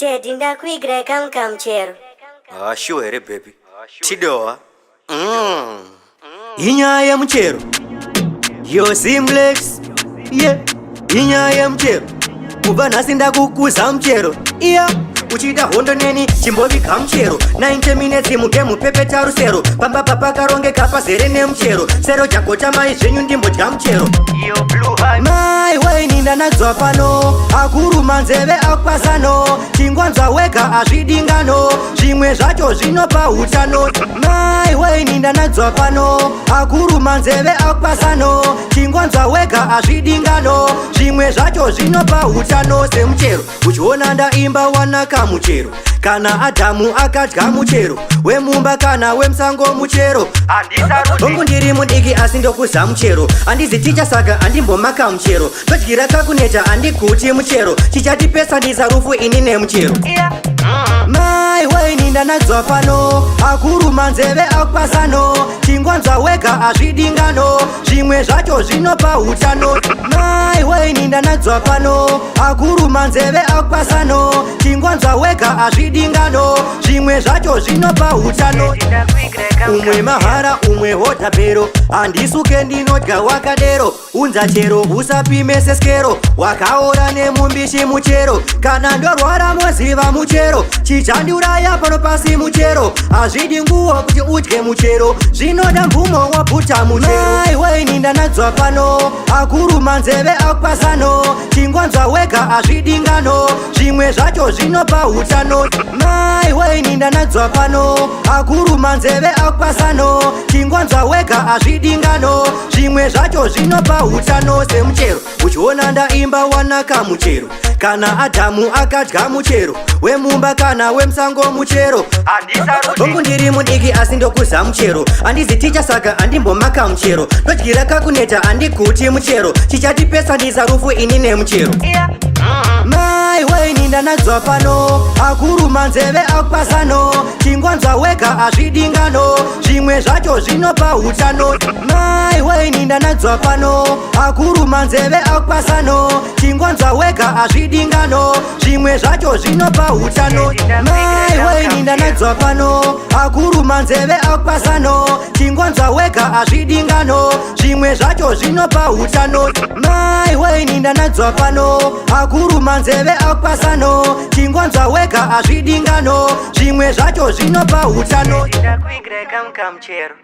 Daddy, ndakuigirai kamukamuchero. Ah, sure here baby. Tidowa. Inyaya yemuchero. Yo simplex. Yeah. Inyaya yemuchero. Kubva nhasi ndakukuza muchero. Iya. Uchida hondo neni chimboviga muchero 90 minutes mugame pepeta rusero pamba papakarongeka pazere nemuchero sero jagota mai zvenyu ndimbodya muchero. Mai waini ndanadzwa pano akuruma nzeve akupasano chingwanzwa wega hazvidingano zvimwe zvacho zvinopa utano. Mai waini ndanadzwa pano akuruma nzeve akupasano chingwanzwa wega hazvidingano zvimwe zvacho zvinopa utano semuchero. Uchiona ndaimba wanaka muchero kana Adhamu akadya muchero wemumba kana wemusango muchero. Hongu ndiri mudiki asi ndokuza muchero, handizi ticha saka handimbomaka muchero, ndodyira kakuneta handiguti muchero, chichatipesa rufu ini nemuchero. Mai waini ndanadzwa pano akuruma nzeve akupasano chingwanzwa wega hazvidingano zvimwe zvacho zvinopa utano. Mai waini ndanadzwa pano akuruma nzeve akupasano chingwanzwa wega hazvidingano zvimwe zvacho zvinopa utano. Umwe mahara, umwe hodhabhero, handisuke ndinodya wakadero, unza chero usapime seskero wakaora nemumbishi muchero. Kana ndorwara moziva muchero chichandiuraya pano pasi muchero. Hazvidi nguo kuti udye muchero, zvinoda mvumo wabhuta muchero. Mai waini ndanadzwa pano akuruma nzeve akupasano chingwanzwa wega hazvidingano zvimwe zvacho zvinopa utano. Mai waini ndanadzwa pano akuruma nzeve akupasano chingwanzwa wega hazvidingano zvimwe zvacho zvinopa utano semuchero. Uchiona ndaimba wanaka muchero kana Adhamu akadya muchero wemumba kana wemusango muchero. Hongu ndiri mudiki asi ndokuza muchero, handizi ticha saka handimbomaka muchero, ndodyira kakuneta handiguti muchero, chichatipesa rufu ini nemuchero. Mai waini ndanadzwa pano akuruma nzeve akupasano chingwanzwa wega hazvidingano zvimwe zvacho zvinopa utano. Mai waini ndanadzwa pano akuruma nzeve akupasano chingwanzwa wega hazvidingano zvimwe zvacho zvinopa utano. Mai waini ndanadzwa pano akuruma nzeve akupasano chingwanzwa wega hazvidingano zvimwe zvacho zvinopa utano. Mai waini ndanadzwa pano akuruma nzeve akupasano chingwanzwa wega hazvidingano zvimwe zvacho zvinopa utano. Ndakuigirai kamukamuchero.